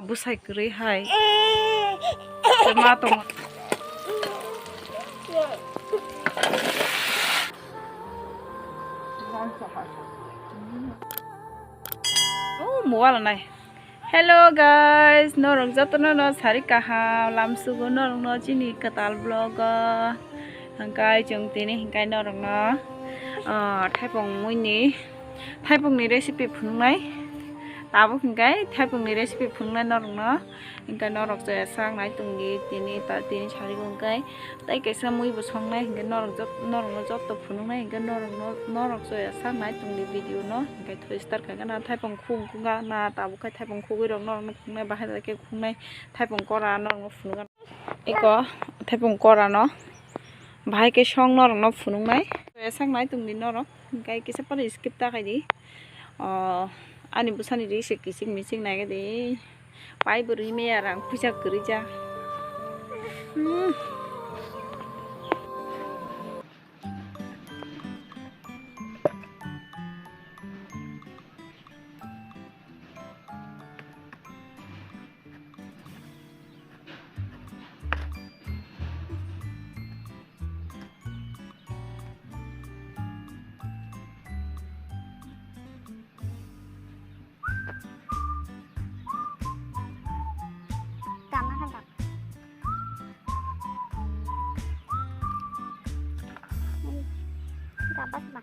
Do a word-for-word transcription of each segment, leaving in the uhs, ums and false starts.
Bwsai kwrwi hai. Tei ma tongo. Oh, mobile nai. Hello guys, norok jotono no sari kaham lamsugo norok no chini kwtal vlog o. Hingkai chwng tini hingkai norok no, ah, thaipung mui ni, thaipung ni recipe phunuknai. Tabuk hingkai thaipung ni recipe phunuknai norok no. Hingkai norok chaya sak nai tongdi tini ta tini sari hingkai. Tai kaisa mui bo songnai hingke norok jot-, norokno jotto phunuknai hingke norokno, norok soya saknai tongdi video no hingke thoi start khaikhe na thaipung khuk wngkha na tabuk khai thaipung khugwi rok norokno khuknai bahai bai khe khuknai thaipung kora norokno phunukgana eko thaipung kora no bahai khe song norokno phunuknai soya saknai tongdi norok hingke kisa phano skip ta khaidi o ani bwsani ri se kiching miching naikhe di. Pai bwrwi maya rang puisa kwrwi ja. Hmm. Tama kan tak. Ini. Gabas ba.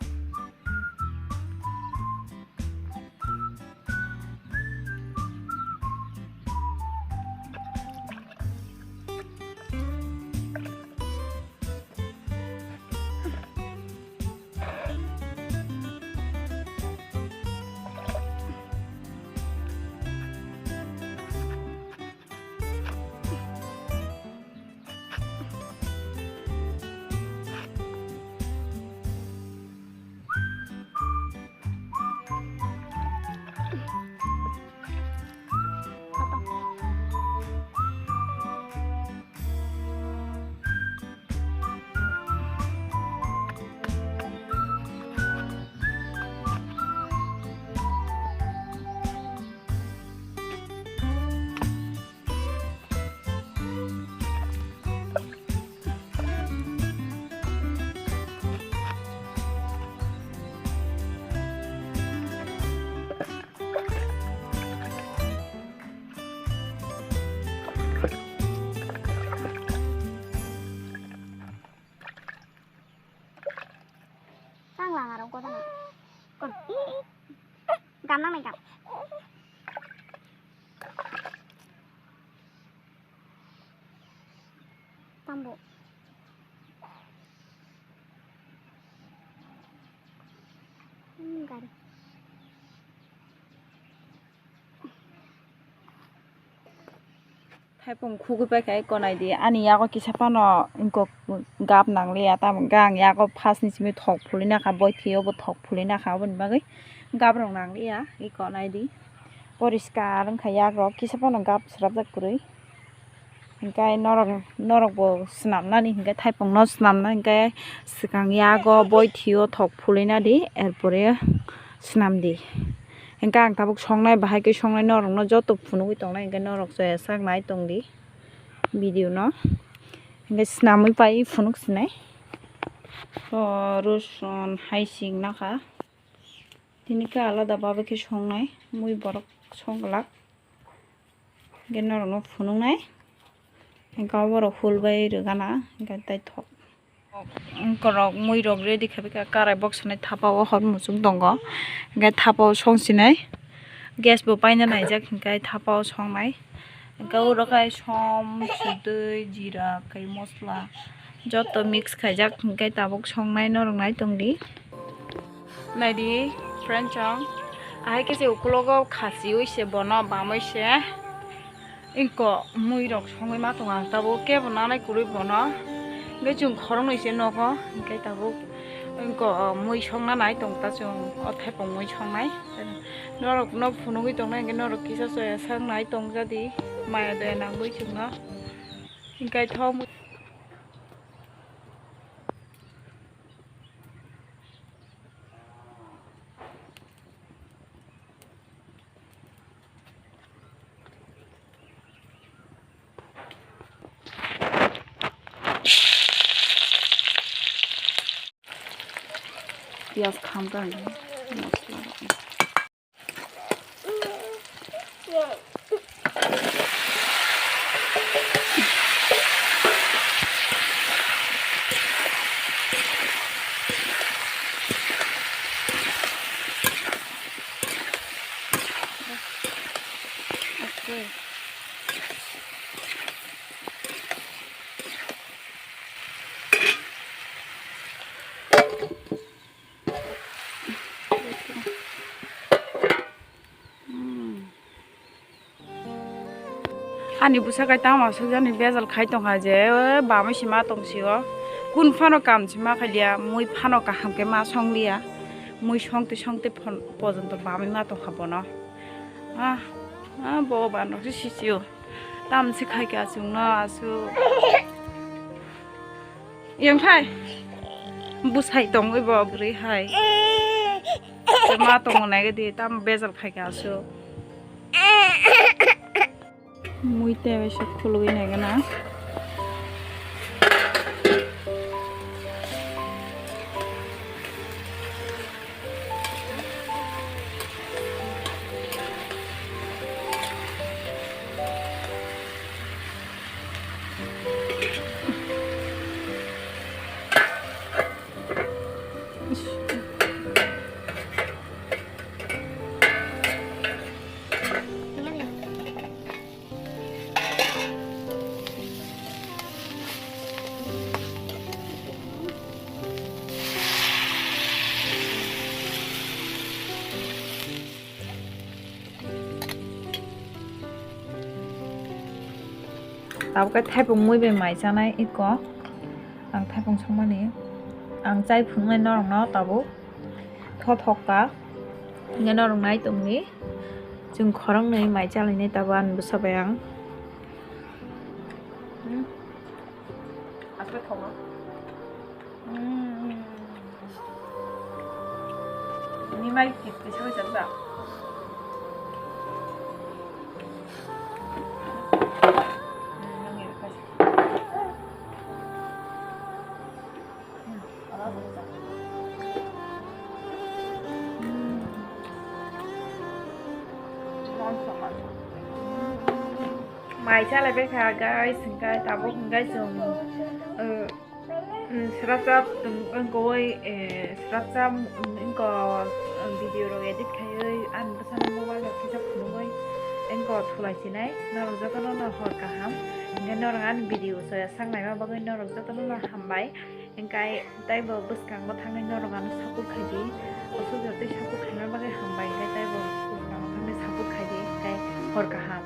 Tang lama rok godana. Kon. I, i. Gam nang nai gam. Tambo. Hmm, gari. Thaipung khugwi paikha eko naidi ani yago kisa phano wngkok gap nangliya tamo hwnkhe ang yago phasni simi thok phulwi nakha boi thwio bo thok phulwi nakha aboni bagwi gap rok nangliya eko naidi poriskar wngkha yagrok kisa phano gap srapjak kwrwi hwnkhe norok norokbo swnamnani hwnkhe thaipungno swnamna hwnkhe swkang yago boi thwio thok phulwi nadi er pore swnamdi. Hingke ang tabuk songnai bahai khe songnai norokno joto phunugwi tongnai hingke norok chaya sak nai tongdi video no. Hingke swnamwi pai phunuk sinai. O roson hai sing naka. Tini khe alada babe khe songnai mui borok song glak. Hingke norokno phunuknai. Hingke oborok hul bai rwgana hingke tei thok. Wngkorok muirok ready khabaikha karai boksonai thapao hor muchung tongo. Hingke thapao songsinai gas bo paina naijak hingke thapao songnai. Hingke oro khe som, sudui, jira, kei mosla joto mix khaijak hingke tabuk songnai norok nai tongdi. Naidi friend chong ahai khe se ukulogo khasiwi se bono bamwi se. Ingko mui rok songwi ma tongo ang tabuk kebo nanai kwrwi bono. Hingke chwng khoroknwi se nogo hingke tabuk ingko mui songna nai tong ta chwng o thaipung mui songnai. Norok no phunugwi tongnai hingke norok kisa soya sak nai tong jadi maya daya nangwi chwngno hingke tho. Piyaj khamkha ang mosla rok. Okay. Hmm. Ani bwsa kai tamo aswk jani bejal khai tongkha je, o bamwi se ma tong sio. Kun phano kam se ma khai liya, mui phano kaham khe ma song liya. Mui songte songte phon-, pojonto bamwi ma tongkha bono. Ah, ah, bo bano se sisio. Tam se khai khe aswk no aswk. Yang khai. Bwsai tongwi bo bwrwi hai. Ma tongo nai di tam bejal khai khe aswk. Mui tei bai se khulugwi nai gana. Tabuk khe thaipung mui bai mai chanai iko. Ang thaipung songmani. Ang chai phunuknai norokno tabuk. Thothok ka. Hingke norok nai tongdi. Chwng khoroknwi mai chalainai tabuk ani bwsa bai ang. Hmm. Aswk thokno. Hmm. Ni mai kit kisa bai chajak. Hmm, nang ni kaisa. Mai chalai bai kha guys, hingkai tabuk hingkai chwng, uh, um, srapchap tong-, wngkoi, eh, srapchap, um, wngko, um, video rok edit khaiwi ani bwsano mobile rok kisa phunugwi wngko thulai sinai. Norok jotono no hor kaham, hingke norok ani video soya sak naima bagwi norok jotono no hambai. Hingkai taibo bwskango thangwi norok ano support khaidi. Aswk jotoi support khaina bagwi hambai, hingkai taibo bwskango thangwi support khaidi, hingkai hor kaham.